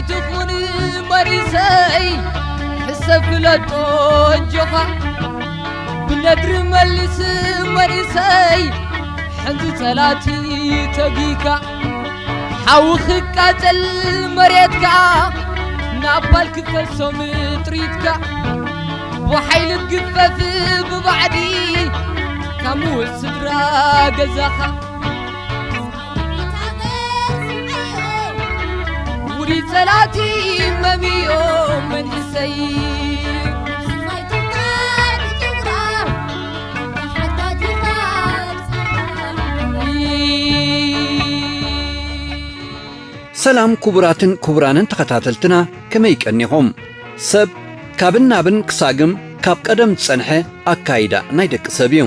ትኹን መሪሰይ ሕሰብ ፍለጦ ኣጆኻ ብነድሪ መልስ መሪሰይ ሕዚ ጸላቲ ተጊካ ሓዊ ክቃጸል መሬትካ ናባል ክፈሶም ጥሪትካ ብሓይሊ ግፈፍ ብባዕዲ ካብ ምውት ስድራ ገዛኻ ውዲ ጸላቲ መሚዮ መንእሰይ ሰላም ክቡራትን ክቡራንን ተኸታተልትና፣ ከመይ ቀኒኹም? ሰብ ካብን ናብን ክሳግም ካብ ቀደም ዝጸንሐ ኣካይዳ ናይ ደቂ ሰብ እዩ።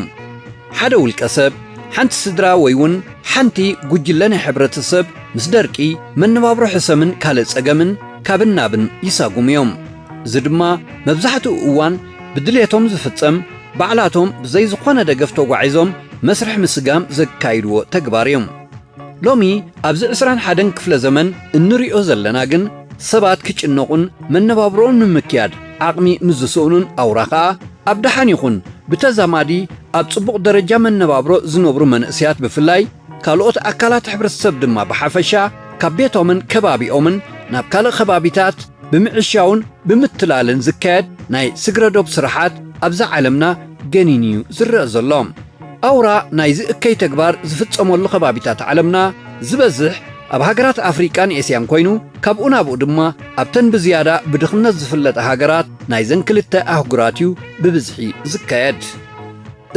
ሓደ ውልቀ ሰብ፣ ሓንቲ ስድራ ወይ እውን ሓንቲ ጉጅለ ናይ ሕብረተሰብ ምስ ደርቂ፣ መነባብሮ ሕሰምን ካልእ ጸገምን ካብን ናብን ይሳጉሙ እዮም። እዚ ድማ መብዛሕትኡ እዋን ብድሌቶም ዝፍጸም፣ ባዕላቶም ብዘይ ዝኾነ ደገፍ ተጓዒዞም መስርሕ ምስጋም ዘካይድዎ ተግባር እዩ። ሎሚ ኣብዚ ዕስራን ሓደን ክፍለ ዘመን እንሪኦ ዘለና ግን ሰባት ክጭነቑን መነባብሮኦም ንምክያድ ዓቕሚ ምስ ዝስእኑን ኣውራ ኸኣ ኣብ ደሓን ይኹን ብተዛማዲ ኣብ ጽቡቕ ደረጃ መነባብሮ ዝነብሩ መንእሰያት ብፍላይ ካልኦት ኣካላት ሕብረተሰብ ድማ ብሓፈሻ ካብ ቤቶምን ከባቢኦምን ናብ ካልእ ከባቢታት ብምዕሻውን ብምትላልን ዝካየድ ናይ ስግረዶብ ስራሓት ኣብዛ ዓለምና ገኒን እዩ ዝረአ ዘሎ። ኣውራ ናይዚ እከይ ተግባር ዝፍጸመሉ ከባቢታት ዓለምና ዝበዝሕ ኣብ ሃገራት ኣፍሪቃን ኤስያን ኮይኑ ካብኡ ናብኡ ድማ ኣብተን ብዝያዳ ብድኽነት ዝፍለጣ ሃገራት ናይዘን ክልተ ኣህጉራት እዩ ብብዝሒ ዝካየድ።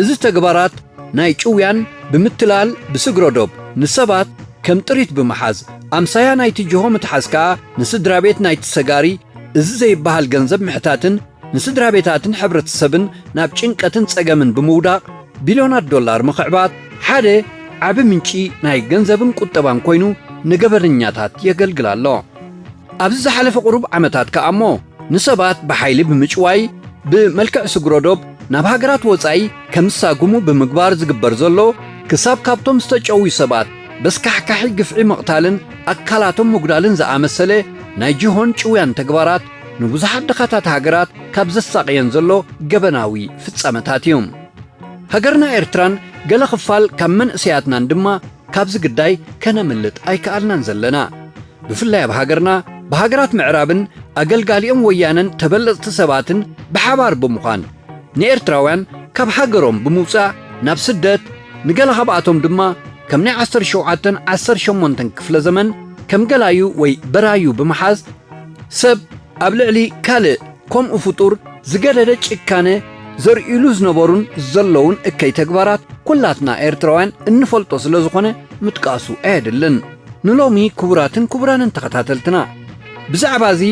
እዚ ተግባራት ናይ ጭውያን ብምትላል ብስግረዶብ ንሰባት ከም ጥሪት ብምሓዝ ኣምሳያ ናይቲ ጅሆ ምትሓዝ ከኣ ንስድራ ቤት ናይቲ ሰጋሪ እዚ ዘይበሃል ገንዘብ ምሕታትን ንስድራ ቤታትን ሕብረተሰብን ናብ ጭንቀትን ጸገምን ብምውዳቕ ቢልዮናት ዶላር ምኽዕባት ሓደ ዓቢ ምንጪ ናይ ገንዘብን ቁጠባን ኮይኑ ንገበነኛታት የገልግል ኣሎ። ኣብዚ ዝሓለፈ ቁሩብ ዓመታት ከኣ እሞ ንሰባት ብሓይሊ ብምጭዋይ ብመልክዕ ስግረዶብ ናብ ሃገራት ወጻኢ ከም ዝሳጉሙ ብምግባር ዝግበር ዘሎ ክሳብ ካብቶም ዝተጨውዩ ሰባት በስካሕካሒ ግፍዒ ምቕታልን ኣካላቶም ምጉዳልን ዝኣመሰለ ናይ ጅሆን ጭውያን ተግባራት ንብዙሓት ድኻታት ሃገራት ካብ ዘሳቕየን ዘሎ ገበናዊ ፍጻመታት እዩ። ሃገርና ኤርትራን ገለ ክፋል ካብ መንእሰያትናን ድማ ካብዚ ግዳይ ከነምልጥ ኣይከኣልናን ዘለና። ብፍላይ ኣብ ሃገርና ብሃገራት ምዕራብን ኣገልጋሊኦም ወያነን ተበለጽቲ ሰባትን ብሓባር ብምዃን ንኤርትራውያን ካብ ሃገሮም ብምውጻእ ናብ ስደት ንገለ ካብኣቶም ድማ ከም ናይ ዓሰርተ ሸውዓተን ዓሰርተ ሸሞንተን ክፍለ ዘመን ከም ገላዩ ወይ በራዩ ብምሓዝ ሰብ ኣብ ልዕሊ ካልእ ከምኡ ፍጡር ዝገደደ ጭካነ ዘርእይሉ ዝነበሩን ዘለውን እከይ ተግባራት ኩላትና ኤርትራውያን እንፈልጦ ስለ ዝኾነ ምጥቃሱ ኣየድልን። ንሎሚ ክቡራትን ክቡራንን ተኸታተልትና ብዛዕባ እዚ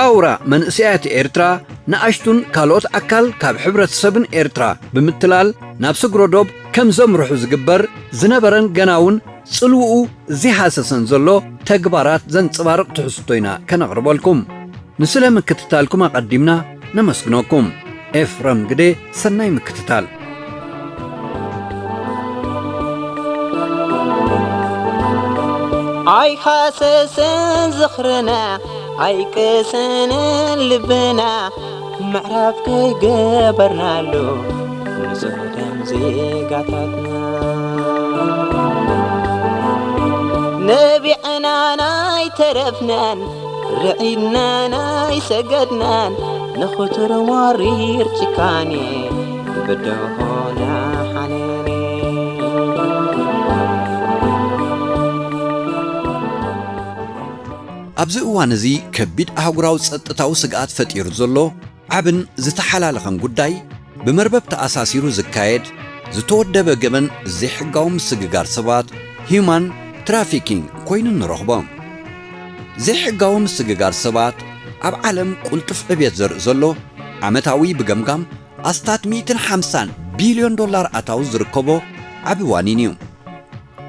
ኣውራ መንእሰያት ኤርትራ ንኣሽቱን ካልኦት ኣካል ካብ ሕብረተሰብን ኤርትራ ብምትላል ናብ ስግረዶብ ከም ዘምርሑ ዝግበር ዝነበረን ገና እውን ጽልውኡ ዘይሃሰሰን ዘሎ ተግባራት ዘንጸባርቕ ትሕዝቶ ኢና ከነቕርበልኩም። ንስለ ምክትታልኩም ኣቐዲምና ነመስግነኩም። ኤፍረም ግደ ሰናይ ምክትታል። ኣይሃሰስን ዝኽርና ኣይቅስንን ልብና ምዕራብ ከይገበርናሉ ንጹህ ደም ዜጋታትና ነቢዕናን ኣይተረፍናን ርዒድናን ኣይሰገድናን ንኽቱር ወሪር ጭካኔ ብድሆና ሓኔኔ ኣብዚ እዋን እዚ ከቢድ ኣህጉራዊ ጸጥታዊ ስግኣት ፈጢሩ ዘሎ ዓብን ዝተሓላለኸን ጉዳይ ብመርበብ ተኣሳሲሩ ዝካየድ ዝተወደበ ገበን ዘይሕጋዊ ምስግጋር ሰባት ሂዩማን ትራፊኪንግ ኮይኑ ንረኽቦ። ዘይሕጋዊ ምስግጋር ሰባት ኣብ ዓለም ቁልጡፍ ዕብየት ዘርኢ ዘሎ ዓመታዊ ብገምጋም ኣስታት ሚእትን ሓምሳን ቢልዮን ዶላር ኣታዊ ዝርከቦ ዓቢ ዋኒን እዩ።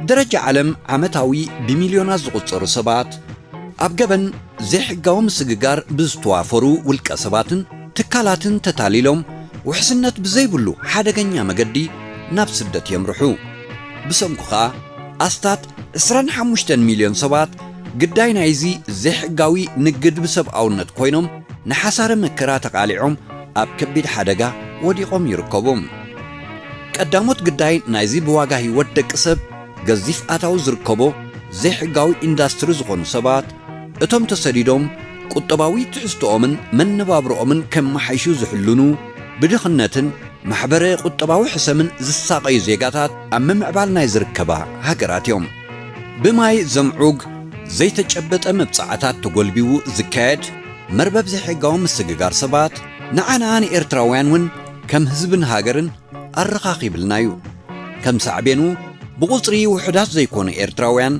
ደረጃ ዓለም ዓመታዊ ብሚልዮናት ዝቑጸሩ ሰባት ኣብ ገበን ዘይሕጋዊ ምስግጋር ብዝተዋፈሩ ውልቀ ሰባትን ትካላትን ተታሊሎም ውሕስነት ብዘይብሉ ሓደገኛ መገዲ ናብ ስደት የምርሑ። ብሰንኩ ኸኣ ኣስታት ዕስራን ሓሙሽተን ሚልዮን ሰባት ግዳይ ናይዚ ዘይሕጋዊ ንግድ ብሰብኣውነት ኮይኖም ንሓሳረ መከራ ተቓሊዖም ኣብ ከቢድ ሓደጋ ወዲቖም ይርከቡ። ቀዳሞት ግዳይ ናይዚ ብዋጋ ህይወት ደቂ ሰብ ገዚፍ ኣታዊ ዝርከቦ ዘይሕጋዊ ኢንዳስትሪ ዝኾኑ ሰባት፣ እቶም ተሰዲዶም ቁጠባዊ ትሕዝቶኦምን መነባብሮኦምን ከመሓይሹ ዝሕልኑ፣ ብድኽነትን ማሕበረ ቁጠባዊ ሕሰምን ዝሳቐዩ ዜጋታት ኣብ ምምዕባል ናይ ዝርከባ ሃገራት እዮም። ብማይ ዘምዑግ ዘይተጨበጠ መብጻዓታት ተጎልቢቡ ዝካየድ መርበብ ዘይሕጋዊ ምስግጋር ሰባት፣ ንዓና ንኤርትራውያን እውን ከም ህዝብን ሃገርን ኣረኻኺብልና እዩ። ከም ሳዕቤኑ፣ ብቑጽሪ ውሑዳት ዘይኮኑ ኤርትራውያን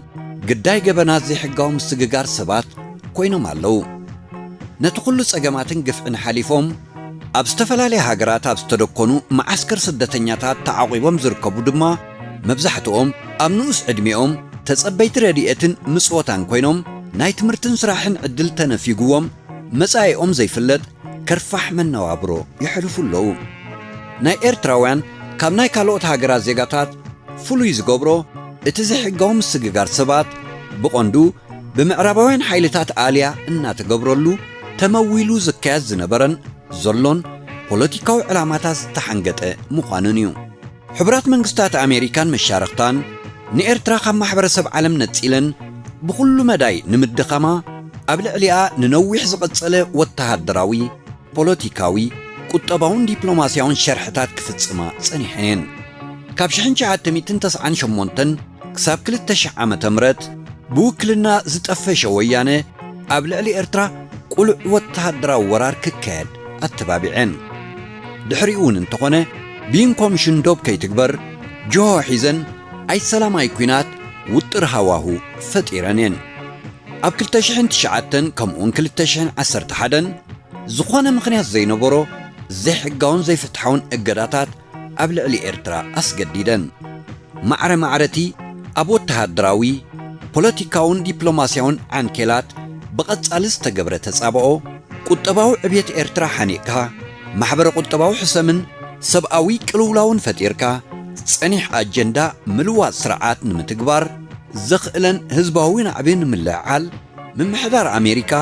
ግዳይ ገበናት ዘይሕጋዊ ምስግጋር ሰባት ኮይኖም ኣለዉ። ነቲ ኩሉ ጸገማትን ግፍዕን ሓሊፎም፣ ኣብ ዝተፈላለያ ሃገራት ኣብ ዝተደኮኑ መዓስከር ስደተኛታት ተዓቑቦም ዝርከቡ ድማ፣ መብዛሕትኦም ኣብ ንኡስ ዕድሜኦም ተጸበይቲ ረድኤትን ምጽወታን ኮይኖም፣ ናይ ትምህርትን ስራሕን ዕድል ተነፊጉዎም፣ መጻኢኦም ዘይፍለጥ ከርፋሕ መነባብሮ የሕልፉ ኣለዉ። ናይ ኤርትራውያን ካብ ናይ ካልኦት ሃገራት ዜጋታት ፍሉይ ዝገብሮ፣ እቲ ዘይሕጋዊ ምስግጋር ሰባት ብቐንዱ ብምዕራባውያን ሓይልታት ኣልያ እናተገብረሉ ተመዊሉ ዝካየድ ዝነበረን ዘሎን ፖለቲካዊ ዕላማታት ዝተሓንገጠ ምዃኑን እዩ። ሕቡራት መንግስታት ኣሜሪካን መሻርኽታን ንኤርትራ ካብ ማሕበረሰብ ዓለም ነጺለን ብኹሉ መዳይ ንምድኻማ ኣብ ልዕሊኣ ንነዊሕ ዝቐጸለ ወተሃደራዊ፣ ፖለቲካዊ፣ ቁጠባውን ዲፕሎማስያውን ሸርሕታት ክፍጽማ ጸኒሐን እየን። ካብ ሽሕን ትሽዓተ ሚእትን ተስዓን ሸሞንተን ክሳብ ክልተ ሽሕ ዓመተ ምህረት ብውክልና ዝጠፈሸ ወያነ ኣብ ልዕሊ ኤርትራ ቁሉዕ ወተሃደራዊ ወራር ክካየድ ኣተባቢዐን። ድሕሪኡ እውን እንተኾነ፣ ቢን ኮሚሽን ዶብ ከይትግበር ጅሆ ሒዘን ኣይሰላማይ ኲናት ውጥር ሃዋሁ ፈጢረን እየን። ኣብ ክልተ ሽሕን ትሽዓተን ከምኡውን ክልተ ሽሕን ዓሰርተ ሓደን ዝኾነ ምኽንያት ዘይነበሮ ዘይሕጋውን ዘይፍትሓውን እገዳታት ኣብ ልዕሊ ኤርትራ ኣስገዲደን። ማዕረ ማዕረቲ ኣብ ወተሃደራዊ፣ ፖለቲካውን ዲፕሎማስያውን ዓንኬላት ብቐጻሊ ዝተገብረ ተጻብኦ፣ ቁጠባዊ ዕብየት ኤርትራ ሓኒቕካ፣ ማሕበረ ቁጠባዊ ሕሰምን ሰብኣዊ ቅልውላውን ፈጢርካ፣ ጸኒሕ ኣጀንዳ ምልዋጥ ስርዓት ንምትግባር ዘኽእለን ህዝባዊ ናዕቢ ንምልዕዓል፣ ምምሕዳር ኣሜሪካ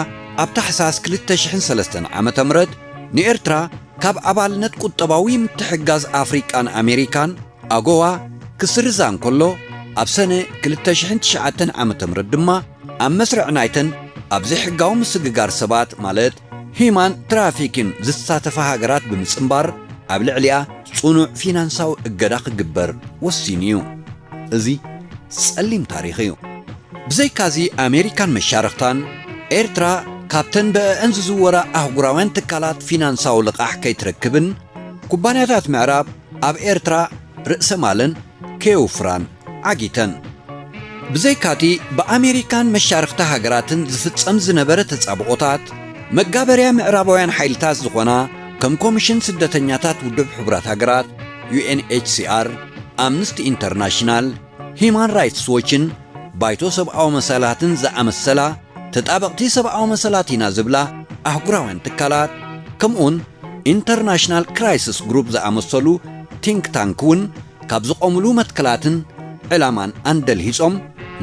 ኣብ ታሕሳስ ክልተ ሽሕን ሰለስተን ዓመተ ምህረት ንኤርትራ ካብ ኣባልነት ቁጠባዊ ምትሕግጋዝ ኣፍሪቃን ኣሜሪካን፣ ኣጎዋ፣ ክስርዛ እንከሎ፣ ኣብ ሰነ ክልተ ሽሕን ትሽዓተን ዓመተ ምህረት ድማ ኣብ መስርዕ ናይተን ኣብ ዘይሕጋዊ ምስግጋር ሰባት ማለት ሂማን ትራፊክን ዝሳተፋ ሃገራት ብምጽንባር ኣብ ልዕሊኣ ጽኑዕ ፊናንሳዊ እገዳ ክግበር ወሲኑ እዩ። እዚ ጸሊም ታሪኽ እዩ። ብዘይካዚ ኣሜሪካን መሻርኽታን ኤርትራ ካብተን ብአእን ዝዝወራ ኣህጉራውያን ትካላት ፊናንሳዊ ልቓሕ ከይትረክብን ኩባንያታት ምዕራብ ኣብ ኤርትራ ርእሰ ማለን ከየውፍራን ዓጊተን። ብዘይካቲ ብኣሜሪካን መሻርኽቲ ሃገራትን ዝፍጸም ዝነበረ ተጻብኦታት፣ መጋበርያ ምዕራባውያን ሓይልታት ዝኾና ከም ኮሚሽን ስደተኛታት ውድብ ሕቡራት ሃገራት፣ ዩ ኤን ኤች ሲ ኣር፣ ኣምነስቲ ኢንተርናሽናል፣ ሂማን ራይትስ ዎችን ባይቶ ሰብኣዊ መሰላትን ዝኣመሰላ ተጣበቕቲ ሰብኣዊ መሰላት ኢና ዝብላ ኣህጉራውያን ትካላት፣ ከምኡውን ኢንተርናሽናል ክራይሲስ ግሩፕ ዝኣመሰሉ ቲንክ ታንክ እውን ካብ ዝቖምሉ መትከላትን ዕላማን ኣንደልሂጾም፣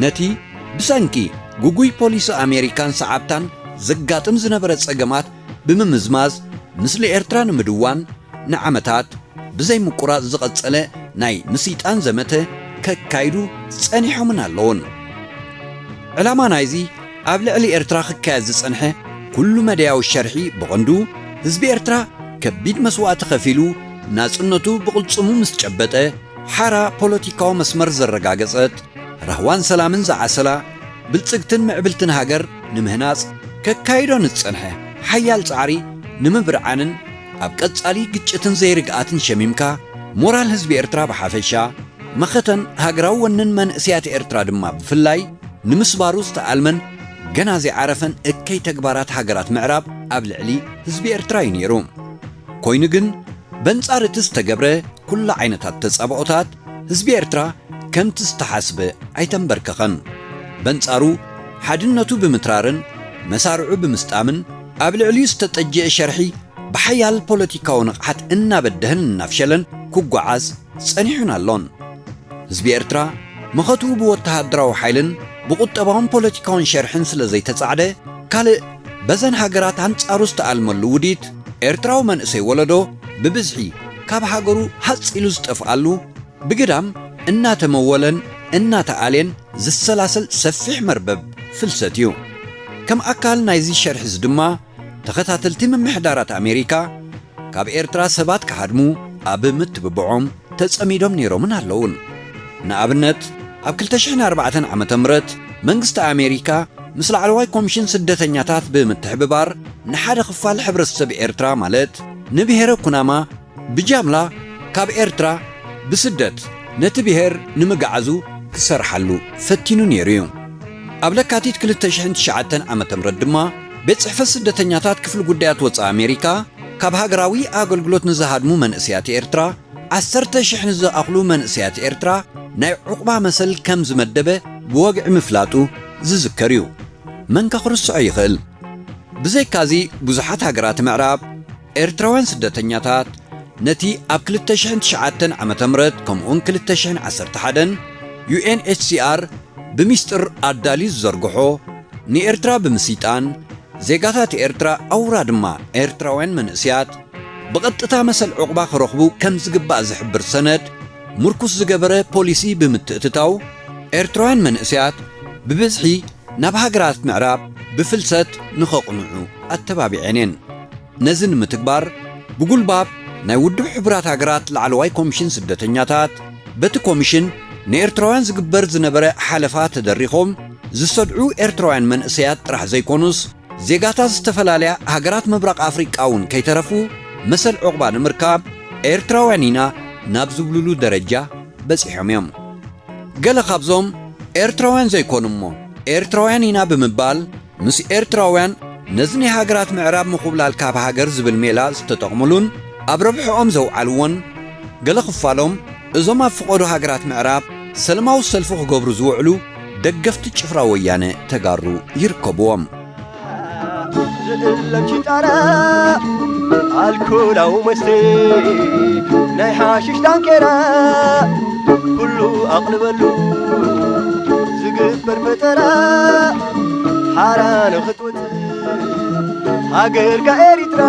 ነቲ ብሰንኪ ግጉይ ፖሊሲ ኣሜሪካን ሰዓብታን ዘጋጥም ዝነበረ ጸገማት ብምምዝማዝ፣ ምስሊ ኤርትራ ንምድዋን ንዓመታት ብዘይ ምቁራጽ ዝቐጸለ ናይ ምስይጣን ዘመተ ከካይዱ ጸኒሖምን ኣለዉን። ዕላማ ናይዚ ኣብ ልዕሊ ኤርትራ ክካየድ ዝጸንሐ ኩሉ መዳያዊ ሸርሒ ብቐንዱ፣ ህዝቢ ኤርትራ ከቢድ መስዋእቲ ከፊሉ ናጽነቱ ብቕልጽሙ ምስ ጨበጠ፣ ሓራ ፖለቲካዊ መስመር ዘረጋገጸት፣ ራህዋን ሰላምን ዝዓሰላ ብልጽግትን ምዕብልትን ሃገር ንምህናጽ ከካይዶ ንዝጸንሐ ሓያል ጻዕሪ ንምብርዓንን ኣብ ቀጻሊ ግጭትን ዘይርግኣትን ሸሚምካ፣ ሞራል ህዝቢ ኤርትራ ብሓፈሻ፣ መኸተን ሃገራዊ ወንን መንእሰያት ኤርትራ ድማ ብፍላይ፣ ንምስባሩ ዝተኣልመን ገና ዘይዓረፈን እከይ ተግባራት ሃገራት ምዕራብ ኣብ ልዕሊ ህዝቢ ኤርትራ እዩ ነይሩ። ኮይኑ ግን፣ በንጻር እቲ ዝተገብረ ኩሉ ዓይነታት ተጻብኦታት፣ ህዝቢ ኤርትራ ከምቲ ዝተሓስበ ኣይተንበርከኸን። በንጻሩ፣ ሓድነቱ ብምትራርን መሳርዑ ብምስጣምን፣ ኣብ ልዕሊኡ ዝተጠጀአ ሸርሒ ብሓያል ፖለቲካዊ ንቕሓት እናበደህን እናፍሸለን ክጓዓዝ ጸኒሑን ኣሎን። ህዝቢ ኤርትራ መኸትኡ ብወተሃደራዊ ሓይልን ብቁጠባውን ፖለቲካውን ሸርሕን ስለ ዘይተጻዕደ፣ ካልእ በዘን ሃገራት ኣንጻሩ ዝተኣልመሉ ውዲት፣ ኤርትራዊ መንእሰይ ወለዶ ብብዝሒ ካብ ሃገሩ ሃጽ ኢሉ ዝጠፍኣሉ፣ ብግዳም እናተመወለን እናተኣልየን ዝሰላሰል ሰፊሕ መርበብ ፍልሰት እዩ። ከም ኣካል ናይዚ ሸርሒዚ ድማ፣ ተኸታተልቲ ምምሕዳራት ኣሜሪካ ካብ ኤርትራ ሰባት ክሃድሙ ኣብ ምትብብዖም ተጸሚዶም ነይሮምን ኣለዉን። ንኣብነት፣ ኣብ ክልተ ሽሕን ኣርባዕተን ዓመተ ምህረት መንግስቲ ኣሜሪካ ምስ ላዕለዋይ ኮሚሽን ስደተኛታት ብምትሕብባር ንሓደ ክፋል ሕብረተሰብ ኤርትራ፣ ማለት ንብሄረ ኩናማ፣ ብጃምላ ካብ ኤርትራ ብስደት ነቲ ብሄር ንምግዓዙ ክሰርሓሉ ፈቲኑ ነይሩ እዩ። ኣብ ለካቲት ክልተ ሽሕን ትሽዓተን ዓመተ ምህረት ድማ፣ ቤት ጽሕፈት ስደተኛታት ክፍሊ ጉዳያት ወጻኢ ኣሜሪካ፣ ካብ ሃገራዊ ኣገልግሎት ንዝሃድሙ መንእሰያት ኤርትራ፣ ዓሰርተ ሽሕ ንዝኣኽሉ መንእሰያት ኤርትራ ናይ ዑቕባ መሰል ከም ዝመደበ ብወግዒ ምፍላጡ ዝዝከር እዩ። መን ከ ክርስዖ ይኽእል? ብዘይካዚ፣ ብዙሓት ሃገራት ምዕራብ፣ ኤርትራውያን ስደተኛታት ነቲ ኣብ ክልተ ሽሕን ትሽዓተን ዓመተ ምህረት ከምኡውን ክልተ ሽሕን ዓሰርተ ሓደን ዩ ኤን ኤች ሲ ኣር ብሚስጥር ኣዳልዩ ዝዘርግሖ፣ ንኤርትራ ብምስይጣን፣ ዜጋታት ኤርትራ፣ ኣውራ ድማ ኤርትራውያን መንእስያት፣ ብቐጥታ መሰል ዑቕባ ክረኽቡ ከም ዝግባእ ዝሕብር ሰነድ ምርኩስ ዝገበረ ፖሊሲ ብምትእትታው፣ ኤርትራውያን መንእስያት ብብዝሒ ናብ ሃገራት ምዕራብ ብፍልሰት ንኸቕንዑ ኣተባቢዐን እየን። ነዚ ንምትግባር፣ ብጉልባብ ናይ ውድብ ሕቡራት ሃገራት ላዕለዋይ ኮሚሽን ስደተኛታት፣ በቲ ኮሚሽን ንኤርትራውያን ዝግበር ዝነበረ ሓለፋ ተደሪኾም ዝሰድዑ ኤርትራውያን መንእሰያት ጥራሕ ዘይኮኑስ፣ ዜጋታት ዝተፈላለያ ሃገራት ምብራቕ ኣፍሪቃ እውን ከይተረፉ፣ መሰል ዑቕባ ንምርካብ ኤርትራውያን ኢና ናብ ዝብሉሉ ደረጃ በጺሖም እዮም። ገለ ካብዞም ኤርትራውያን ዘይኮኑ እሞ ኤርትራውያን ኢና ብምባል፣ ምስ ኤርትራውያን ነዚ ናይ ሃገራት ምዕራብ ምኹብላል ካብ ሃገር ዝብል ሜላ ዝተጠቕሙሉን ኣብ ረብሕኦም ዘውዓልዎን፣ ገለ ክፋሎም እዞም ኣብ ፍቐዶ ሃገራት ምዕራብ ሰለማዊ ሰልፊ ክገብሩ ዝውዕሉ ደገፍቲ ጭፍራ ወያነ ተጋሩ ይርከብዎም። ዝእለም ሽጣራ፣ ኣልኮላዊ መስተ፣ ናይ ሓሽሽ ዳንኬራ፣ ኩሉ ኣቕልበሉ ዝግበር ፈጠራ፣ ሓራ ንኽትወጽእ ሃገርካ ኤሪትራ።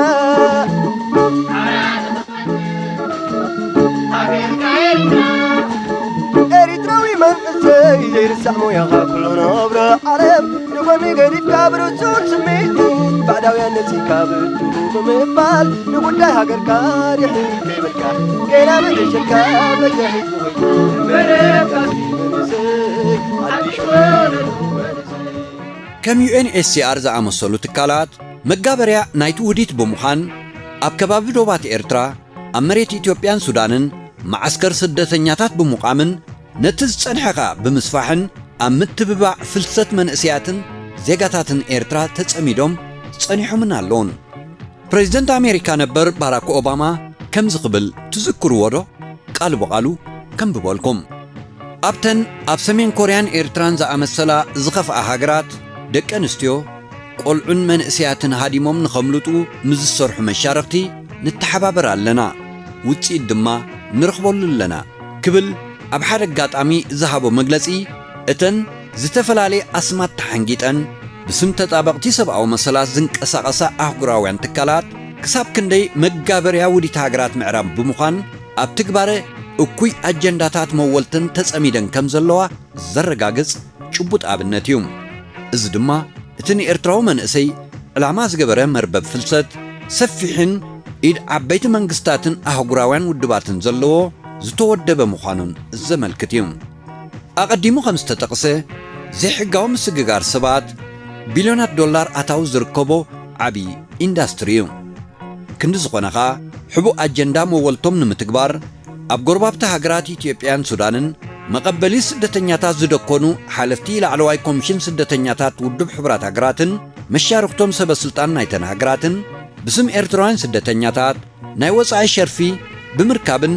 ኤሪትራዊ መንእሰይ ዘይርሳዕ ሞያኻ ኩሉ ነብረ ዓለም ንጎኒ ገዲፍካ ብርጹን ስምዒት ባዕዳውያን ነጺካ ብድሩ ብምባል ንጉዳይ ሃገርካ ርሕቅ ከይበልካ ጌና ብዕሸልካ በጃ ህዝቢ ኮይንካ መንእሰይ ኣዲሽ ወለዶ መንእሰይ ከም ዩ ኤን ኤች ሲ ኣር ዝኣመሰሉ ትካላት መጋበርያ ናይቲ ውዲት ብምዃን፣ ኣብ ከባቢ ዶባት ኤርትራ፣ ኣብ መሬት ኢትዮጵያን ሱዳንን መዓስከር ስደተኛታት ብምቋምን ነቲ ዝጸንሐ ከኣ ብምስፋሕን ኣብ ምትብባዕ ፍልሰት መንእሰያትን ዜጋታትን ኤርትራ ተጸሚዶም ጸኒሖምን ኣለዉን። ፕሬዝደንት ኣሜሪካ ነበር ባራክ ኦባማ ከምዚ ክብል ትዝክርዎ ዶ? ቃል ብቓሉ ከንብበልኩም። ኣብተን ኣብ ሰሜን ኮርያን ኤርትራን ዝኣመሰላ ዝኸፍኣ ሃገራት፣ ደቂ ኣንስትዮ፣ ቆልዑን መንእሰያትን ሃዲሞም ንኸምልጡ ምስ ዝሰርሑ መሻርኽቲ ንተሓባበር ኣለና፣ ውጽኢት ድማ ንረኽበሉ ኣለና ክብል ኣብ ሓደ ኣጋጣሚ ዝሃቦ መግለጺ፣ እተን ዝተፈላለየ ኣስማት ተሓንጊጠን ብስም ተጣበቕቲ ሰብኣዊ መሰላት ዝንቀሳቐሳ ኣህጉራውያን ትካላት፣ ክሳብ ክንደይ መጋበርያ ውዲት ሃገራት ምዕራብ ብምዃን ኣብ ትግባረ እኩይ ኣጀንዳታት መወልተን ተጸሚደን ከም ዘለዋ ዘረጋግጽ ጭቡጥ ኣብነት እዩ። እዚ ድማ እቲ ንኤርትራዊ መንእሰይ ዕላማ ዝገበረ መርበብ ፍልሰት ሰፊሕን ኢድ ዓበይቲ መንግስታትን ኣህጉራውያን ውድባትን ዘለዎ ዝተወደበ ምዃኑን ዘመልክት እዩ። ኣቐዲሙ ከም ዝተጠቕሰ፣ ዘይሕጋዊ ምስግጋር ሰባት ቢልዮናት ዶላር ኣታዊ ዝርከቦ ዓቢ ኢንዳስትሪ እዩ። ክንዲ ዝኾነ ኸኣ፣ ሕቡእ ኣጀንዳ መወልቶም ንምትግባር፣ ኣብ ጎረባብቲ ሃገራት ኢትዮጵያን ሱዳንን መቐበሊ ስደተኛታት ዝደኮኑ ሓለፍቲ ላዕለዋይ ኮሚሽን ስደተኛታት ውድብ ሕቡራት ሃገራትን መሻርኽቶም ሰበ ስልጣን ናይተን ሃገራትን፣ ብስም ኤርትራውያን ስደተኛታት ናይ ወጻኢ ሸርፊ ብምርካብን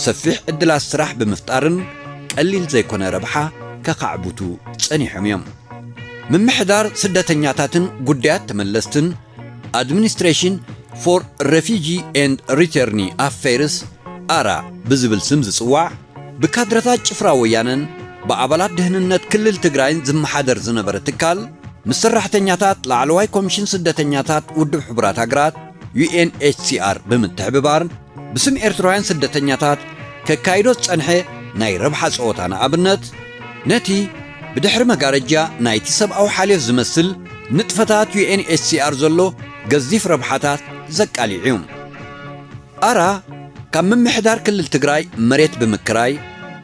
ሰፊሕ ዕድላት ስራሕ ብምፍጣርን ቀሊል ዘይኮነ ረብሓ ከኻዕብቱ ጸኒሖም እዮም። ምምሕዳር ስደተኛታትን ጉዳያት ተመለስትን፣ Administration for Refugee and Return Affairs፣ ኣራ ብዝብል ስም ዝጽዋዕ፣ ብካድረታት ጭፍራ ወያነን ብኣባላት ድህንነት ክልል ትግራይን ዝመሓደር ዝነበረ ትካል፣ ምስ ሰራሕተኛታት ላዕለዋይ ኮሚሽን ስደተኛታት ውድብ ሕቡራት ሃገራት፣ ዩ ኤን ኤች ሲ ኣር፣ ብምትሕብባር፣ ብስም ኤርትራውያን ስደተኛታት ከካይዶ ዝጸንሐ ናይ ረብሓ ጸወታ፣ ንኣብነት፣ ነቲ ብድሕሪ መጋረጃ ናይቲ ሰብኣዊ ሓልዮት ዝመስል ንጥፈታት ዩ ኤን ኤች ሲ ኣር ዘሎ ገዚፍ ረብሓታት ዘቃሊዕ እዩ። ኣራ ካብ ምምሕዳር ክልል ትግራይ መሬት ብምክራይ፣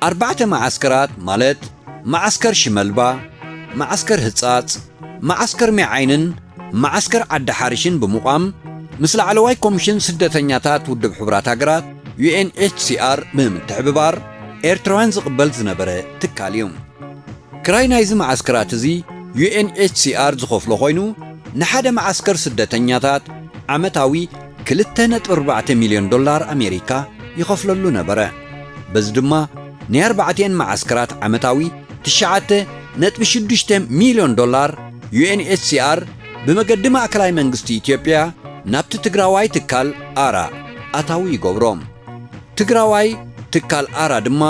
ኣርባዕተ መዓስከራት፣ ማለት መዓስከር ሽመልባ፣ መዓስከር ህጻጽ፣ መዓስከር ሜዓይንን መዓስከር ዓዲ ሓሪሽን ብምቋም፣ ምስ ላዕለዋይ ኮሚሽን ስደተኛታት ውድብ ሕቡራት ሃገራት፣ ዩ ኤን ኤች ሲ ኣር፣ ብምትሕብባር ኤርትራውያን ዝቕበል ዝነበረ ትካል እዩ። ክራይ ናይዚ መዓስከራት እዚ ዩ ኤን ኤች ሲ ኣር ዝኸፍሎ ኮይኑ፣ ንሓደ መዓስከር ስደተኛታት ዓመታዊ ክልተ ነጥቢ ኣርባዕተ ሚልዮን ዶላር ኣሜሪካ ይኸፍለሉ ነበረ። በዚ ድማ ናይ ኣርባዕቲኤን መዓስከራት ዓመታዊ ትሽዓተ ነጥቢ ሽዱሽተ ሚልዮን ዶላር ዩ ኤን ኤች ሲ ኣር ብመገዲ ማእከላይ መንግስቲ ኢትዮጵያ ናብቲ ትግራዋይ ትካል ኣራ ኣታዊ ይገብሮ። ትግራዋይ ትካል ኣራ ድማ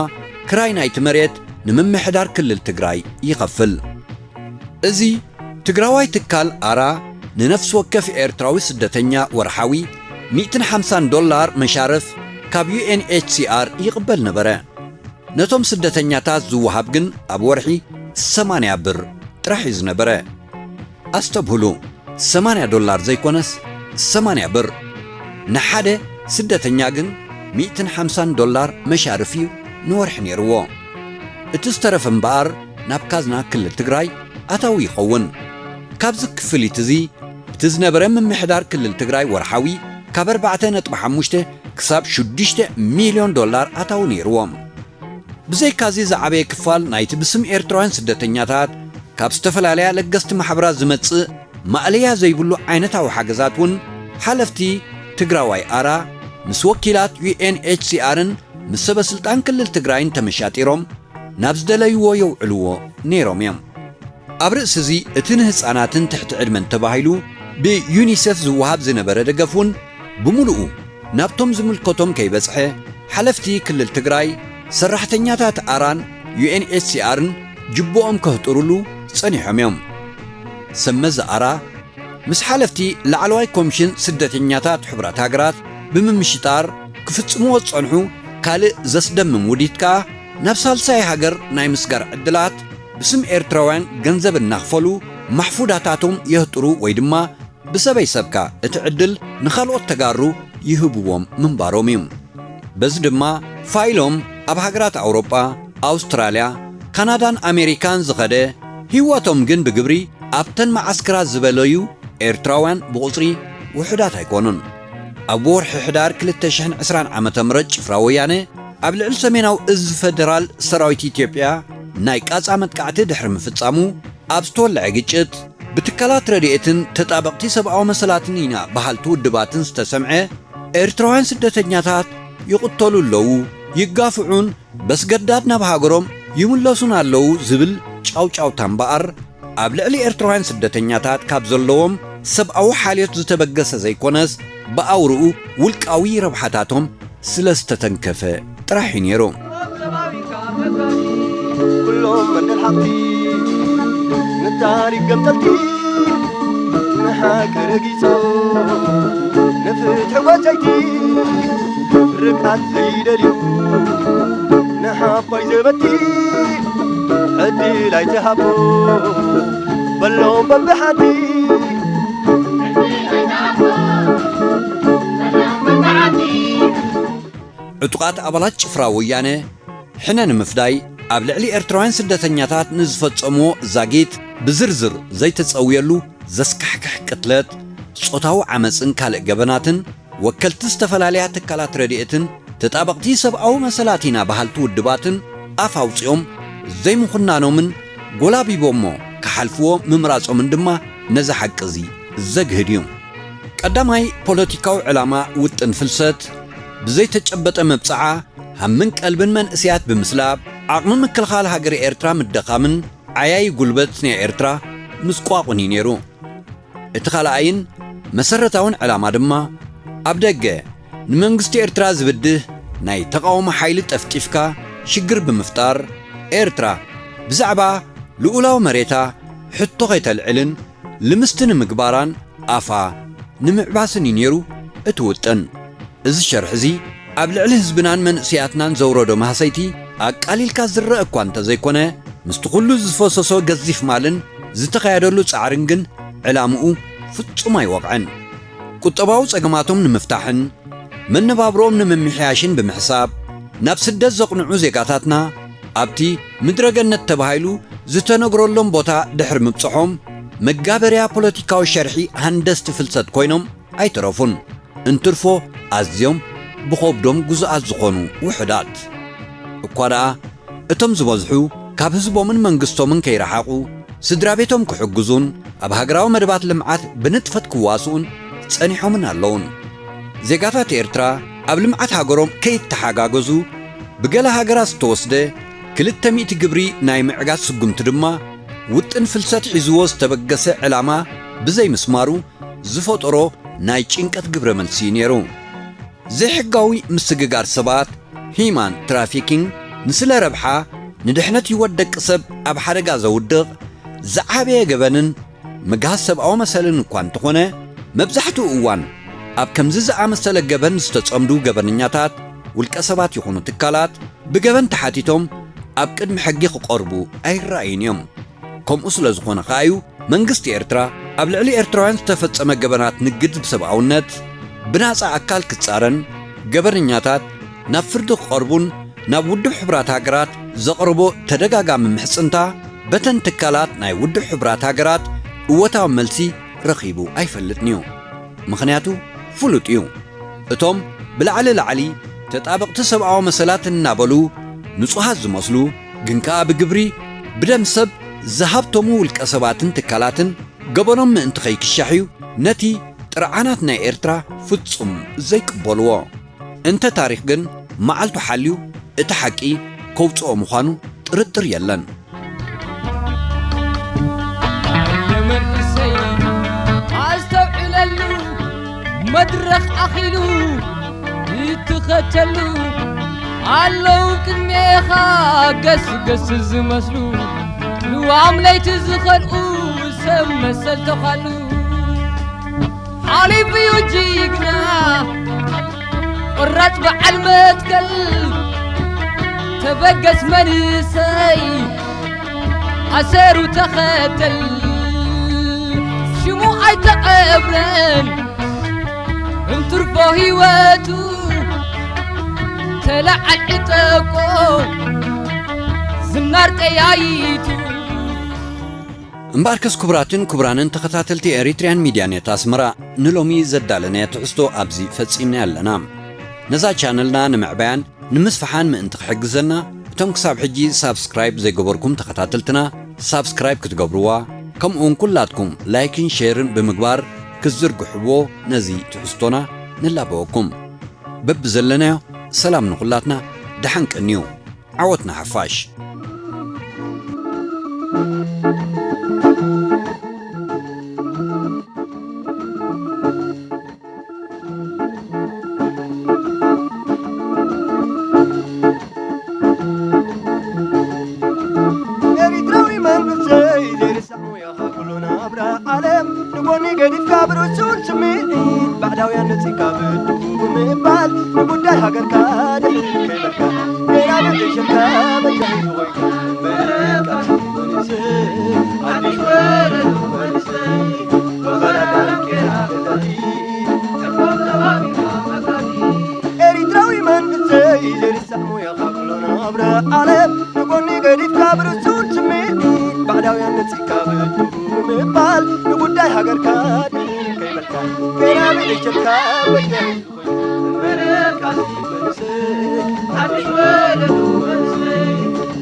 ክራይ ናይቲ መሬት ንምምሕዳር ክልል ትግራይ ይኸፍል። እዚ ትግራዋይ ትካል ኣራ ንነፍሲ ወከፍ ኤርትራዊ ስደተኛ ወርሓዊ ሚእትን ሓምሳን ዶላር መሻርፍ ካብ ዩ ኤን ኤች ሲ ኣር ይቕበል ነበረ። ነቶም ስደተኛታት ዝወሃብ ግን ኣብ ወርሒ ሰማንያ ብር ጥራሕ እዩ ዝነበረ። ኣስተብህሉ፣ ሰማንያ ዶላር ዘይኮነስ ሰማንያ ብር። ንሓደ ስደተኛ ግን ሚእትን ሓምሳን ዶላር መሻርፍ እዩ ንወርሒ ነይርዎ። እቲ ዝተረፈ እምበኣር ናብ ካዝና ክልል ትግራይ ኣታዊ ይኸውን። ካብዚ ክፍሊት እዚ፣ እቲ ዝነበረ ምምሕዳር ክልል ትግራይ ወርሓዊ ካብ ኣርባዕተ ነጥቢ ሓሙሽተ ክሳብ ሽዱሽተ ሚልዮን ዶላር ኣታዊ ነይርዎ። ብዘይካዚ ዝዓበየ ክፋል ናይቲ ብስም ኤርትራውያን ስደተኛታት ካብ ዝተፈላለያ ለገስቲ ማሕበራት ዝመጽእ ማእለያ ዘይብሉ ዓይነታዊ ሓገዛት እውን ሓለፍቲ ትግራዋይ ኣራ ምስ ወኪላት ዩ ኤን ኤች ሲ ኣርን ምስ ሰበ ስልጣን ክልል ትግራይን ተመሻጢሮም ናብ ዝደለይዎ የውዕልዎ ነይሮም እዮም። ኣብ ርእሲ እዚ እቲ ንህፃናትን ትሕቲ ዕድመን ተባሂሉ ብዩኒሴፍ ዝወሃብ ዝነበረ ደገፍ እውን ብምሉኡ ናብቶም ዝምልከቶም ከይበጽሐ፣ ሓለፍቲ ክልል ትግራይ፣ ሰራሕተኛታት ኣራን ዩ ኤን ኤች ሲ ኣርን ጅብኦም ከህጥሩሉ ጸኒሖም እዮም። ሰብ መዚ ኣራ ምስ ሓለፍቲ ላዕለዋይ ኮሚሽን ስደተኛታት ሕቡራት ሃገራት ብምምሽጣር ክፍጽምዎ ዝጸንሑ ካልእ ዘስደምም ውዲት ከኣ፣ ናብ ሳልሳይ ሃገር ናይ ምስጋር ዕድላት ብስም ኤርትራውያን ገንዘብ እናኽፈሉ ማሕፉዳታቶም የህጥሩ ወይ ድማ ብሰበይ ሰብካ እቲ ዕድል ንኻልኦት ተጋሩ ይህብዎም ምንባሮም እዩ። በዚ ድማ ፋይሎም ኣብ ሃገራት ኣውሮጳ፣ ኣውስትራልያ፣ ካናዳን ኣሜሪካን ዝኸደ፣ ህይወቶም ግን ብግብሪ ኣብተን መዓስከራት ዝበለዩ ኤርትራውያን ብቑጽሪ ውሑዳት ኣይኮኑን። ኣብ ወርሒ ሕዳር ክልተ ሽሕን ዕስራን ዓመተ ምህረት ጭፍራ ወያነ ኣብ ልዕሊ ሰሜናዊ እዝ ፈደራል ሰራዊት ኢትዮጵያ ናይ ቃጻ መጥቃዕቲ ድሕሪ ምፍጻሙ፣ ኣብ ዝተወልዐ ግጭት፣ ብትካላት ረድኤትን ተጣበቕቲ ሰብኣዊ መሰላትን ኢና በሃልቲ ውድባትን ዝተሰምዐ፣ ኤርትራውያን ስደተኛታት ይቕተሉ ኣለዉ፣ ይጋፍዑን በስገዳድ ናብ ሃገሮም ይምለሱን ኣለዉ ዝብል ጫውጫውታ እምበኣር፣ ኣብ ልዕሊ ኤርትራውያን ስደተኛታት ካብ ዘለዎም ሰብኣዊ ሓልዮት ዝተበገሰ ዘይኮነስ፣ ብኣውርኡ ውልቃዊ ረብሓታቶም ስለ ዝተተንከፈ ጥራሕ እዩ ነይሩ። ኩሎም መንደል ሓብቲ ንታሪክ ገምጠልቲ ንሓቂ ረጊጾ ንፍትሒ ጓጃይቲ ርግኣት ዘይደልዩ ንሓፋይ ዘበቲ ዕድል ኣይትሃቦ በሎም በብሓቲ። ዕጡቓት ኣባላት ጭፍራ ወያነ ሕነ ንምፍዳይ ኣብ ልዕሊ ኤርትራውያን ስደተኛታት ንዝፈጸምዎ ዛጊት ብዝርዝር ዘይተጸውየሉ ዘስካሕክሕ ቅትለት፣ ጾታዊ ዓመጽን ካልእ ገበናትን፣ ወከልቲ ዝተፈላለያ ትካላት ረድኤትን ተጣበቕቲ ሰብኣዊ መሰላት ኢና በሃልቲ ውድባትን ኣፍ ኣውጺኦም ዘይምኹናኖምን ጎላቢቦሞ ክሓልፍዎ ምምራጾምን ድማ ነዚ ሓቂ እዚ ዘግህድ እዩ። ቀዳማይ ፖለቲካዊ ዕላማ ውጥን ፍልሰት ብዘይተጨበጠ መብጽዓ ሃምን ቀልብን መንእሰያት ብምስላብ፣ ዓቕሚ ምክልኻል ሃገረ ኤርትራ ምድኻምን ዓያዪ ጉልበት ናይ ኤርትራ ምስቋቑን እዩ ነይሩ። እቲ ካልኣይን መሰረታውን ዕላማ ድማ፣ ኣብ ደገ ንመንግስቲ ኤርትራ ዝብድህ ናይ ተቓውሞ ሓይሊ ጠፍጢፍካ ሽግር ብምፍጣር፣ ኤርትራ ብዛዕባ ልኡላዊ መሬታ ሕቶ ከይተልዕልን ልምስቲ ንምግባራን ኣፋ ንምዕባስን እዩ ነይሩ እቲ ውጥን። እዚ ሸርሒ እዚ ኣብ ልዕሊ ህዝብናን መንእሰያትናን ዘውረዶ ማህሰይቲ ኣቃሊልካ ዝረአ እኳ እንተዘይኮነ፣ ምስቲ ኩሉ ዝፈሰሶ ገዚፍ ማልን ዝተኻየደሉ ጻዕርን ግን ዕላምኡ ፍጹም ኣይወቕዐን። ቁጠባዊ ጸገማቶም ንምፍታሕን መነባብሮኦም ንምምሕያሽን ብምሕሳብ፣ ናብ ስደት ዘቕንዑ ዜጋታትና ኣብቲ ምድረ ገነት ተባሂሉ ዝተነግረሎም ቦታ ድሕሪ ምብጽሖም፣ መጋበርያ ፖለቲካዊ ሸርሒ ሃንደስቲ ፍልሰት ኮይኖም ኣይተረፉን። እንትርፎ ኣዝዮም ብኸብዶም ግዙኣት ዝኾኑ ውሑዳት። እኳ ደኣ እቶም ዝበዝሑ ካብ ህዝቦምን መንግስቶምን ከይረሓቑ፣ ስድራ ቤቶም ክሕግዙን ኣብ ሃገራዊ መደባት ልምዓት ብንጥፈት ክዋስኡን ጸኒሖምን ኣለዉን። ዜጋታት ኤርትራ ኣብ ልምዓት ሃገሮም ከይተሓጋገዙ፣ ብገለ ሃገራት ዝተወስደ ክልተ ሚእቲ ግብሪ ናይ ምዕጋት ስጉምቲ ድማ፣ ውጥን ፍልሰት ሒዝዎ ዝተበገሰ ዕላማ ብዘይምስማሩ ዝፈጠሮ ናይ ጭንቀት ግብረ መልሲ እዩ ነይሩ። ዘይሕጋዊ ምስግጋር ሰባት፣ ሂዩማን ትራፊኪንግ፣ ንስለ ረብሓ፣ ንድሕነት ህይወት ደቂ ሰብ ኣብ ሓደጋ ዘውድቕ፣ ዝዓበየ ገበንን ምግሃስ ሰብኣዊ መሰልን እኳ እንተኾነ፣ መብዛሕትኡ እዋን ኣብ ከምዚ ዝኣመሰለ ገበን ዝተጸምዱ ገበነኛታት፣ ውልቀ ሰባት ይኹኑ ትካላት፣ ብገበን ተሓቲቶም ኣብ ቅድሚ ሕጊ ክቐርቡ ኣይረኣዩን እዮም። ከምኡ ስለ ዝኾነ ከኣ እዩ መንግስቲ ኤርትራ ኣብ ልዕሊ ኤርትራውያን ዝተፈጸመ ገበናት ንግድ ብሰብኣውነት ብናጻ ኣካል ክጻረን ገበነኛታት ናብ ፍርዲ ክቐርቡን ናብ ውድብ ሕቡራት ሃገራት ዘቕረቦ ተደጋጋሚ ምሕጽንታ በተን ትካላት ናይ ውድብ ሕቡራት ሃገራት እወታዊ መልሲ ረኺቡ ኣይፈልጥን እዩ። ምኽንያቱ ፍሉጥ እዩ። እቶም ብላዕሊ ላዕሊ ተጣበቕቲ ሰብኣዊ መሰላት እናበሉ ንጹሃት ዝመስሉ፣ ግን ከኣ ብግብሪ ብደም ሰብ ዝሃብተሙ ውልቀ ሰባትን ትካላትን ገበኖም ምእንቲ ከይክሻሕ እዩ ነቲ ጥርዓናት ናይ ኤርትራ ፍጹም ዘይቅበልዎ። እንተ ታሪኽ ግን መዓልቱ ሓልዩ እቲ ሓቂ ከውጽኦ ምዃኑ ጥርጥር የለን። የመንእሰይ ኣስተውዕለሉ፣ መድረኽ ኣኺሉ ይትኸተሉ። ኣለዉ ቅድሜኻ ገስገስ ዝመስሉ፣ ልዋም ለይቲ ዝኸልኡ ሰብ መሰል ተዃሉ። ሓሊፉ እዩ ጅግና፣ ቁራጽ በዓል መትከል፣ ተበገስ መንእሰይ ኣሰሩ ተኸተል። ሽሙ ኣይተቐብረን እንትርፎ ህይወቱ፣ ተለዓል ዕጠቆ ዝናር ጠያይቱ። እምበኣርከስ ክቡራትን ክቡራንን ተኸታተልቲ ኤሪትሪያን ሚድያ ኔት ኣስመራ፣ ንሎሚ ዘዳለናዮ ትሕዝቶ ኣብዚ ፈጺምና ኣለና። ነዛ ቻነልና ንምዕባያን ንምስፍሓን ምእንቲ ክሕግዘና፣ እቶም ክሳብ ሕጂ ሳብስክራይብ ዘይገበርኩም ተኸታተልትና ሳብስክራይብ ክትገብርዋ፣ ከምኡውን ኩላትኩም ላይክን ሼርን ብምግባር ክትዝርግሕዎ ነዚ ትሕዝቶና ንላበወኩም። በብዘለናዮ ሰላም ንኹላትና፣ ደሓን ቀንዩ። ዓወት ንሓፋሽ። ኤሪትራዊ መንእሰይ ዘይርሳዕ ሞያኻ ኩሉ ናብራ ዓለም ንጎኒ ገዲፍካ ብርሱን ስምዒት ባዕዳውያን ነጺካ ብድኡ ብምባል ንጉዳይ ሃገርካ ድሕር ከይበልካ ጌና መገሸካ መጃሂድ ኮይንካ በቃ መንእሰይ ሓድሽ ወለዶ መንእሰይ ብቐዳዳ ዳንኬራ ገዛቲ ኤሪትራዊ መንእሰይ ዘይርሳዕ ሞያኻ ኩሎ ናብራ ዓለም ንጎኒ ገዲፍካ ብርሱን ስምዒት ባዕዳውያን ነጺካ ብድኡ ብምባል ንጉዳይ ሃገርካ ድሕር ከይበልካ ጌና ብእጀትካ ወያነ ዝኾይኑ መረቃሲ መንእሰይ ሓድሽ ወለዶ መንእሰይ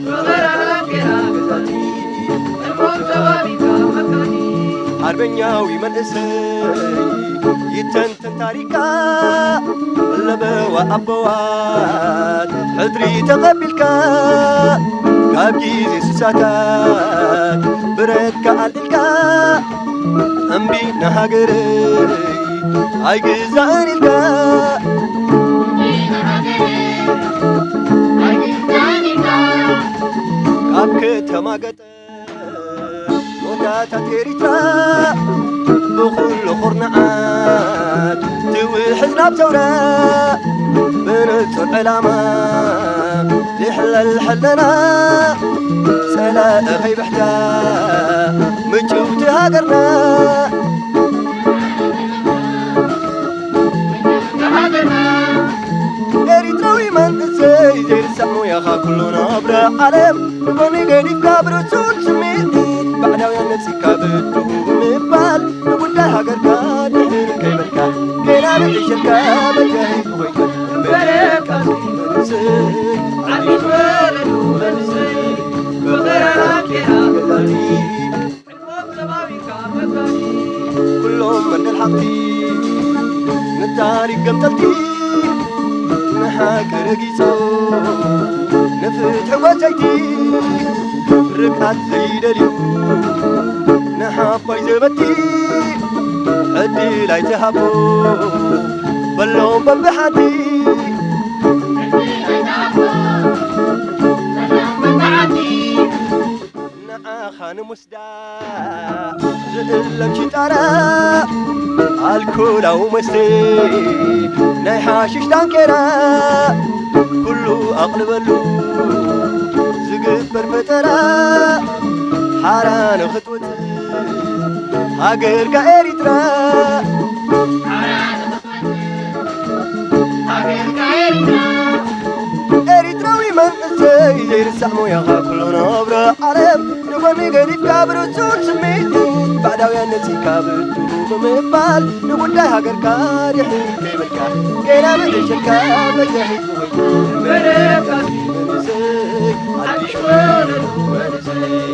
ብቐዳዳ ዳንኬራ ገዛቲ እሞ ተባቢካ መካኒ ሓርበኛዊ መንእሰይ ይተን ተንታሪካ ለበዋ ኣቦዋት ሕድሪ ተቐቢልካ ካብ ግዜ ስሳታት ብረትካ ኣልዒልካ እምቢ ንሃገረይ ኣይግዛእን ኢልካ ኣብ ከተማ ገጠር ቦታታት ኤሪትራ ብኹሉ ኹርንዓት ትውሕዝ ናብ ሰውራ ብንጹር ዕላማ ይሕለል ሕልና ጸላኢ ከይብሕታ ምጭውቲ ሃገርና። ኤሪትራዊ መንእሰይ ዘይርሳዕ ሞያኻ ኩሉ ናብራ ዓለም ንጎኒ ገዲፍካ ብርሱን ስምዒት ባዕዳውያን ነጺካ ብድሁ ምባል ንጉዳይ ሃገርካ ድሕር ከይበልካ ገና ብዕሽርካ በጃሂት ኮይካ በረቃ መንእሰይ ዓዲ ወለዱ መንእሰይ ብኸረራ ኬራ ገዛቲ ኩሎም መንደል ሓቕቲ ንታሪክ ገምጠልቲ ንሓቂ ረጊጾ ንፍትሒ ጎሰይቲ ርግኣት ዘይደልዩ ንሓፋይ ዘበቲ ዕድል ኣይትሃቦ በሎም በብሓንቲ ንዓኻ ንምስዳእ ዝእለም ሽጣራ ኣልኮላዊ መስተ ናይ ሓሽሽ ዳንኬራ ኩሉ ኣቕልበሉ ዝግበር ፈጠራ ሓራ ንኽትወፅእ ሃገርካ ኤሪትራ ኤሪትራዊ መንእሰይ ዘይርሳዕ ሞያኻ ኩሉ ናብራ ዓለም ንጎኒ ገዲፍካ ብርሱን ስምዒት ባዕዳውያን ነጺካ ብድሁ ብምባል ንጉዳይ ሃገርካ ድሕር ከይበልካ ገና ብዕሽርካ በጃሂት ዝኾንካ በረካ መንእሰይ ሓድሽ ወለዱ መንእሰይ